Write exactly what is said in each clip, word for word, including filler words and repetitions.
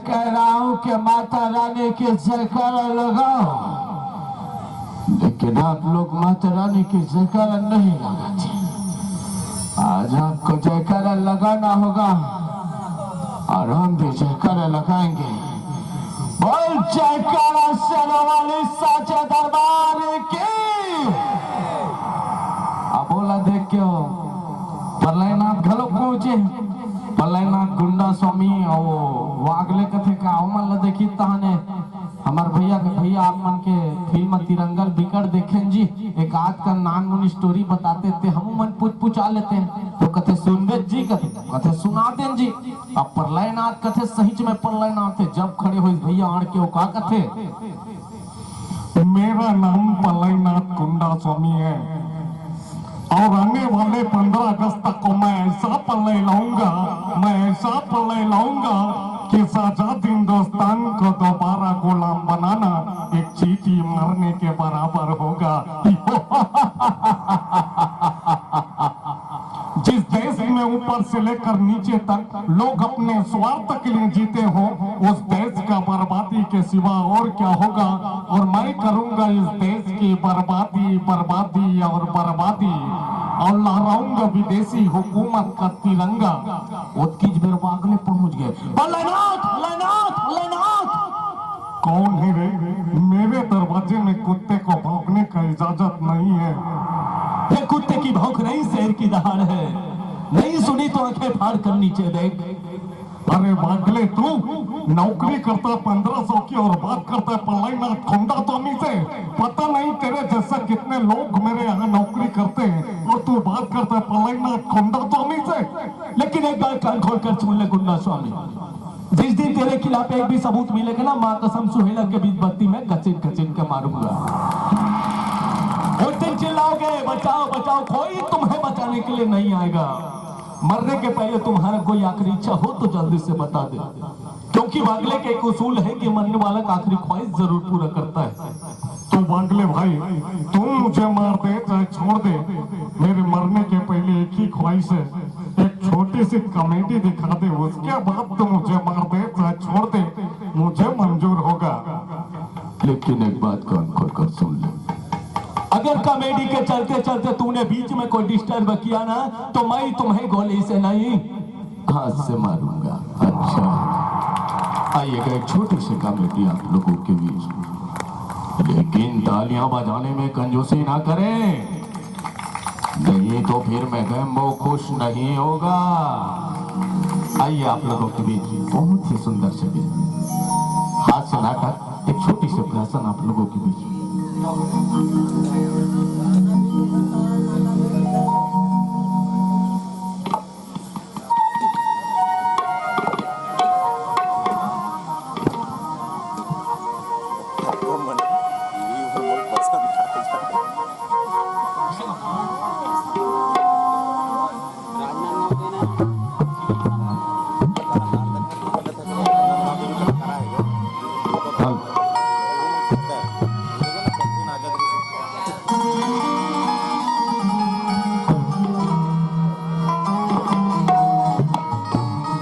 कह रहा हूँ कि माता रानी के जयकारा लगाओ, लेकिन आप लोग माता रानी के जयकारा नहीं लगाते। आज आपको जयकारा लगाना होगा और हम भी जयकारा लगाएंगे। बोल जयकारा शेरों वाली साचे दरबार की। अब बोला देख के हो, प्रलयनाथ घलो पहुंचे। प्रलयनाथ गुंडा स्वामी अउ वागले कथे का, ओमन ल देखी तहाने हमर भैया के, भैया आप मन के फिल्म तिरंगा ल बिकट देखेन जी, एक आध का नान मुन स्टोरी बताते ते हमू मन पूछ पुछा लेते हैं। तो कथे सुन दे जी, कथे कथे सुना देन जी। अब प्रलयनाथ कथे सहीच में प्रलयनाथ है, जब खड़े होइस भैया आड़ के ओ का कथे, मेरा नाम प्रलयनाथ कुंडा स्वामी है और आने वाले पंद्रह अगस्त तक को मैं ऐसा प्रलय लाऊंगा, मैं ऐसा प्रलय लाऊंगा कि साजा हिंदुस्तान को दोबारा गुलाम बनाना एक चींटी मरने के बराबर होगा। जिस देश में ऊपर से लेकर नीचे तक लोग अपने स्वार्थ के लिए जीते हो, उस देश का बर्बादी के सिवा और क्या होगा? और मैं करूंगा इस देश की बर्बादी, बर्बादी और बर्बादी, और लहराऊंगा विदेशी हुकूमत का तिरंगा। ओतकीच बेर वागले पहुंच गए, प्रलयनाथ, प्रलयनाथ, प्रलयनाथ। कौन है रे? मेरे दरवाजे में कुत्ते को भौंकने का इजाजत नहीं है। ये कुत्ते की भौंक नहीं, शेर की दहाड़ है। नहीं सुनी तो आंखें फाड़ कर नीचे देख। अरे वागले, तू नौकरी करता है पंद्रह सौ की और बात करता है प्रलयनाथ कुंडा स्वामी से। पता नहीं तेरे जैसा कितने लोग मेरे यहाँ नौकरी करते हैं और तू बात करता है प्रलयनाथ कुंडा स्वामी से। लेकिन एक बात कान खोल कर सुन ले कुंडा स्वामी, जिस दिन तेरे खिलाफ एक भी सबूत मिलेगा ना, माँ कसम सुहेला के बीच बत्ती में कचिन कचिन के मारूंगा। उस दिन चिल्लाओगे, बचाओ बचाओ, कोई तुम्हें बचाने के लिए नहीं आएगा। मरने के पहले तुम्हारा कोई आखिरी इच्छा हो तो जल्दी से बता दे, क्योंकि वागले का एक उसूल है कि मरने वाला का आखिरी ख्वाहिश जरूर पूरा करता है। तो वागले भाई, तू मुझे मार दे चाहे छोड़ दे, मेरे मरने के पहले एक ही ख्वाहिश है, एक छोटी सी कॉमेडी दिखा दे, उसके बाद तू मुझे मार दे चाहे छोड़ दे, मुझे मंजूर होगा। लेकिन एक बात कान खोलकर सुन ले, अगर कॉमेडी के चलते चलते तूने बीच में कोई डिस्टर्ब किया ना, तो मैं तुम्हें गोली से नहीं, हाथ से मारूंगा। अच्छा, आइएगा, एक छोटी सी कॉमेडी आप लोगों के बीच, लेकिन तालियां बजाने में कंजूसी ना करें, नहीं तो फिर मैं गैम्बो खुश नहीं होगा। आइए, आप लोगों के बीच बहुत ही सुंदर से भी हास्य नाटक, एक छोटी सी प्रहसन आप लोगों के बीच।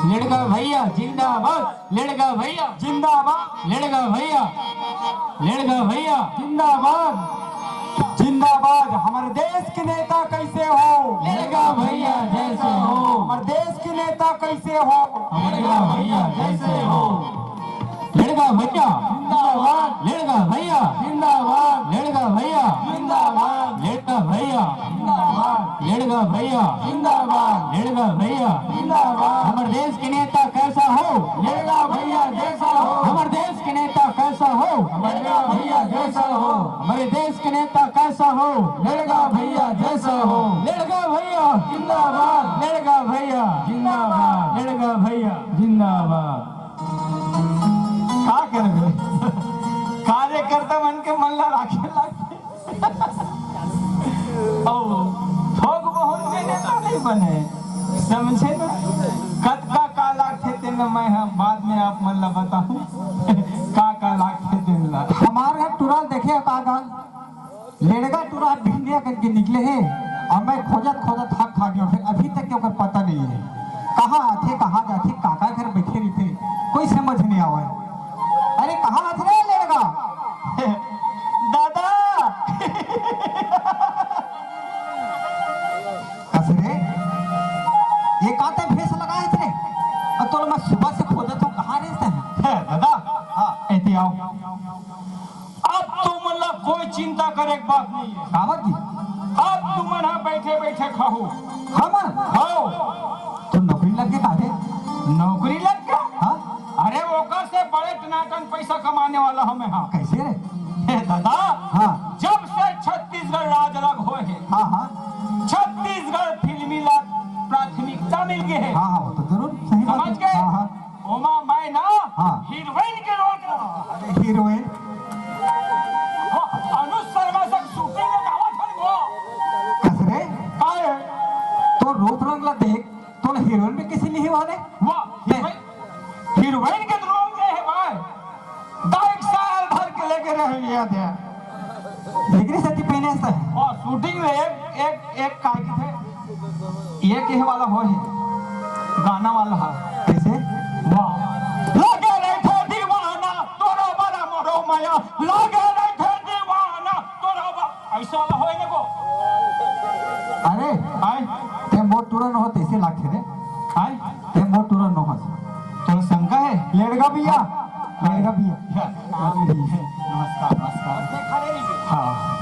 लेड़गा भैया जिंदाबाद। लेड़गा भैया जिंदाबाद। लेड़गा भैया, लेड़गा भैया जिंदाबाद। जिंदाबाद। हमारे देश के नेता कैसे हो? लेड़गा भैया जैसे हो। हमारे देश के नेता कैसे हो? लेड़गा भैया जैसे हो। लेड़गा भैया जिंदाबाद। लेड़गा भैया जिंदाबाद। लेड़गा भैया जिंदाबाद। लेड़गा भैया जिंदाबाद। लेड़गा भैया जिंदाबाद। लेड़गा भैया जिंदाबाद। हमारे देश के नेता कैसा हो? लेड़गा भैया जैसा हो। हमारे देश के नेता कैसा हो? लेड़गा भैया जैसा हो। हमारे देश के नेता कैसा हो? लेड़गा भैया जैसा हो। लेड़गा भैया जिंदाबाद। लेड़गा भैया जिंदाबाद। लेड़गा भैया जिंदाबाद। का करबे, कार्यकर्ता मन के मन ला राखे लागथे। अउ थोक बहुत में नेता नहीं बने, समझे ना? कतका का लागथे तेन ला मैं ह बाद में आप मन ला बताहूं, का का लागथे तेन ला। हमार घर टुरा ल देखे का गा? लेड़गा टुरा भिंडिया करके निकले हे अउ मैं खोजत खोजत हक खा गेंव, फेर अभी तक के ओकर पता नहीं हे। कहाँ आथे, कहाँ जाथे, काकर घर बइठे रहिथे, कोई समझ नहीं आवत। अरे कहाँ हस रे लेड़गा? दादा। कस रे, ये का तैं भेष लगाए हस रे? अउ तोला मैं सुबह से खोजत हँव, कहाँ रे तैं? हे दादा, हाँ। एती आव। अब तुमन ला कोई चिंता करे के बात नहीं है। काबर जी? अब तुमन हा बैठे बैठे खाहू। हमन? हव। तोर नौकरी लग गे का रे? नौकरी लग गे? हाँ। अरे ओकर से बड़े टनाटन पैसा कमाने वाला हँव मैं हा। कैसे रे? हे दादा, हाँ। जब से छत्तीसगढ़ राज अलग होए हे, हाँ, हाँ। छत्तीसगढ़ फिल्मी ला प्राथमिकता मिल गे हे। हाँ, हाँ, वो तो जरूर, सही बात समझ है। गए? हाँ, हाँ। ओमा मैं ना हाँ। हीरोइन के रोल करा। अरे हीरोइन? हाँ, अनुज शर्मा संग शूटिंग में जावत हन वो। कस रे? काय? तोर रूप रंग ला देख, तोला हीरोइन में कइसे नहीं हुआ रे? वाह, ले। हीरोइन, हीरोइन के रोल में हे भाई। दाई साल भर के लेके रह गया था। एकरे सेती पहने से। वाह, शूटिंग में एक, एक, एक काय की थे? ये कहे वाला हो ही, गाना वाला हा। कैसे? वाह। लगे रहिथे दीवाना, तोरो बड़ा मोरो माया, लगे रहिथे दीवाना, तोरो बा-, ऐसा वाला होए ने को। अरे, आय? तैं मोर टूरा नोहस, तइसे लागथे रे। आय? तैं मोर टूरा नोहस। तोर शंका हे? लेड़गा भैया। लेड़गा भैया। या, नमस्कार, नमस्कार। हाँ।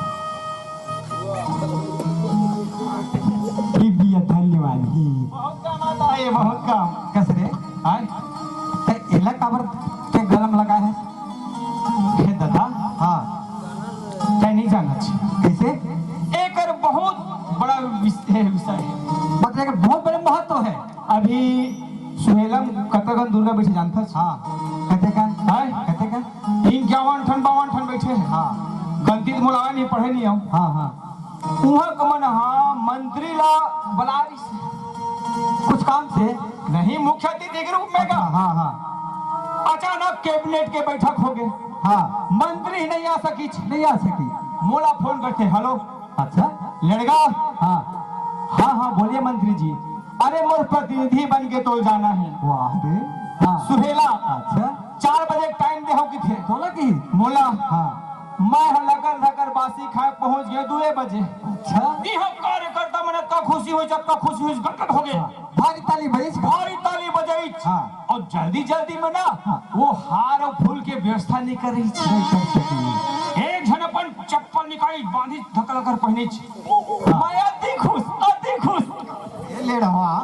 ठीक भैया, धन्यवाद। ही। बहुत काम आता है ये, बहुत काम। कस रे? आय? तैं एला काबर तैं गरम लगाए हे? हे दादा। हाँ। तैं नहीं जानत हे। कैसे? एकर बहुत बड़ा विष-, हे, विषय हे। मतलब एकर बहुत बड़े महत्व हे। अभी सुहेला म कतका कन दुर्गा बैठे जानथस? हाँ। कते कन? आय? कते कन? इक्यावन ठन, बावन ठन बैठे हे। हाँ। गलती तो मोला आय नहीं, पढ़े नहीं हँव। हाँ, हाँ। उहाँ के मन हा मंत्री ला बला रिहिस कुछ काम से। नहीं, मुख्य अतिथि के रूप में का? हाँ, हाँ। अचानक कैबिनेट के बैठक हो गे। हाँ। मंत्री नहीं आ सकिस। नहीं आ सकिस। मोला फोन करथे, "हेलो।" अच्छा। लेड़गा? हाँ। हाँ, हाँ, बोलिए मंत्री जी। अरे, मोर प्रतिनिधि बन के तोल जाना हे। वाह रे। हाँ। सुहेला। अच्छा। चार बजे टाइम दे हँव किथे। तोला की? मोला। हाँ। मैं ह लकर धकर बासी खाए पहुँच गेंव दुए बजे। अच्छा। इहाँ कार्यकर्ता मन अतका खुशी होइस, अतका खुशी होइस, गटगट हो गे। हाँ। भारी ताली बजिस। भारी ताली बजाइस। हाँ। अउ जल्दी जल्दी में ना हाँ। वो हार अउ फूल के व्यवस्था नहीं कर रहिस। नहीं कर सकिस। एक झन अपन चप्पल निकालिस, बांधिस, धकलकर पहिनिस। हाँ। मैं अति खुश, अति खुश। ए लेड़वा,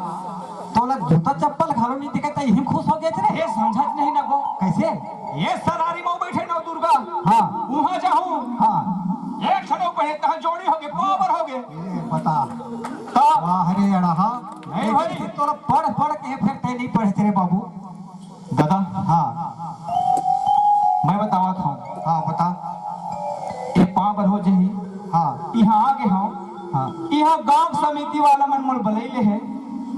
तोला जूता चप्पल घलो नहीं दिखत, इही खुश हो गेस रे। ये समझत नहीं ना गो। कैसे? ये सरारी में बैठे नवदुर्गा। हाँ। उहाँ जाहूँ। हाँ। एक ठन पहले तहाँ जोड़ी हो गे, पावर हो गे। ए, बता। तो वाह रे अड़हा। नहीं भाई। तोला पढ़ पढ़ के फेर तैं नहीं पढ़े रे बाबू। दादा। हाँ। मैं बतावत हँव। हाँ, बता। ये पाँव बर हो जही। हाँ। इहाँ आ गे हँव। हाँ। इहाँ गाँव समिति वाला मन मोला बलइले हे,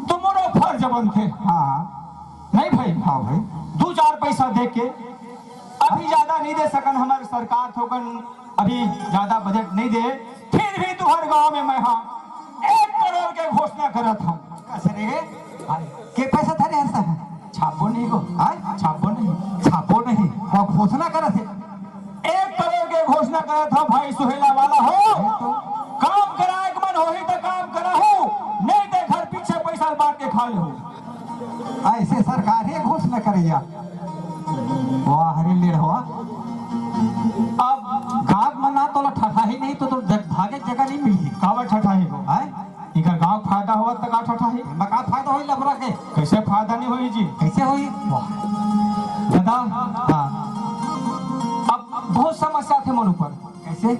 तो मोरो फर्ज बनथे। हाँ। नहीं भाई? हाँ भाई। दू चार पैसा दे के, अभी ज्यादा नहीं दे सकन, हमर सरकार थोकन अभी ज्यादा बजट नहीं दे, फिर भी तुँहर गाँव में मैं हा एक करोड़ के घोषणा करत हँव। कस रे? के पैसा धरे हस? छापो नहीं गो। हाँ? छापो नहीं। छापो नहीं। वो घोषणा करत हे। एक करोड़ के घोषणा करत हँव भाई सुहेला वाला हो। तो काम कराए के मन होही त काम कराहू, नहीं त घर पीछे पैसा बांट के खा लेहू। अइसे सरकार हे घोषणा करइया। वाह रे लेड़वा। अब गाँव म ना तोला ठठाही नहीं तो तोर जग-, भागे जगह नहीं मिलही। काबर ठठाही गो? हैं? इकर गाँव फायदा होवत त का ठठाही? एमा का फायदा होही लबरा के? कैसे फायदा नहीं होही जी? कैसे होही? वाह। दादा, हाँ। अब बहुत समस्या थे मोर ऊपर। कैसे?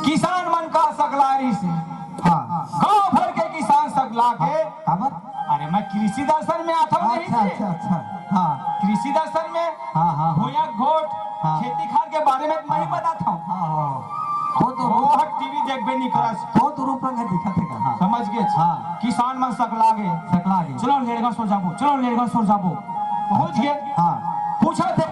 किसान मन का सकलारी से। हाँ। गांव भर के किसान सकला के। हाँ, काबर? अरे, मैं कृषि दर्शन में आता हूँ, नहीं अच्छा, जी? अच्छा, अच्छा। हाँ। कृषि दर्शन में हाँ, हाँ, हाँ। भूया गोट, हाँ। खेती खार के बारे में मैं ही हाँ। बताता हूँ। हाँ, हाँ। वो तो वो रूप हर टीवी देखबे नहीं करस। वो तो रूप रंग है, दिखत है का? हाँ। समझ गए? हाँ। किसान मन सकला गए। सकला गए। चलो लेड़गा सो जाबो, चलो लेड़गा सो जाबो। पहुँच अच्छा। गए। हाँ। पूछा थे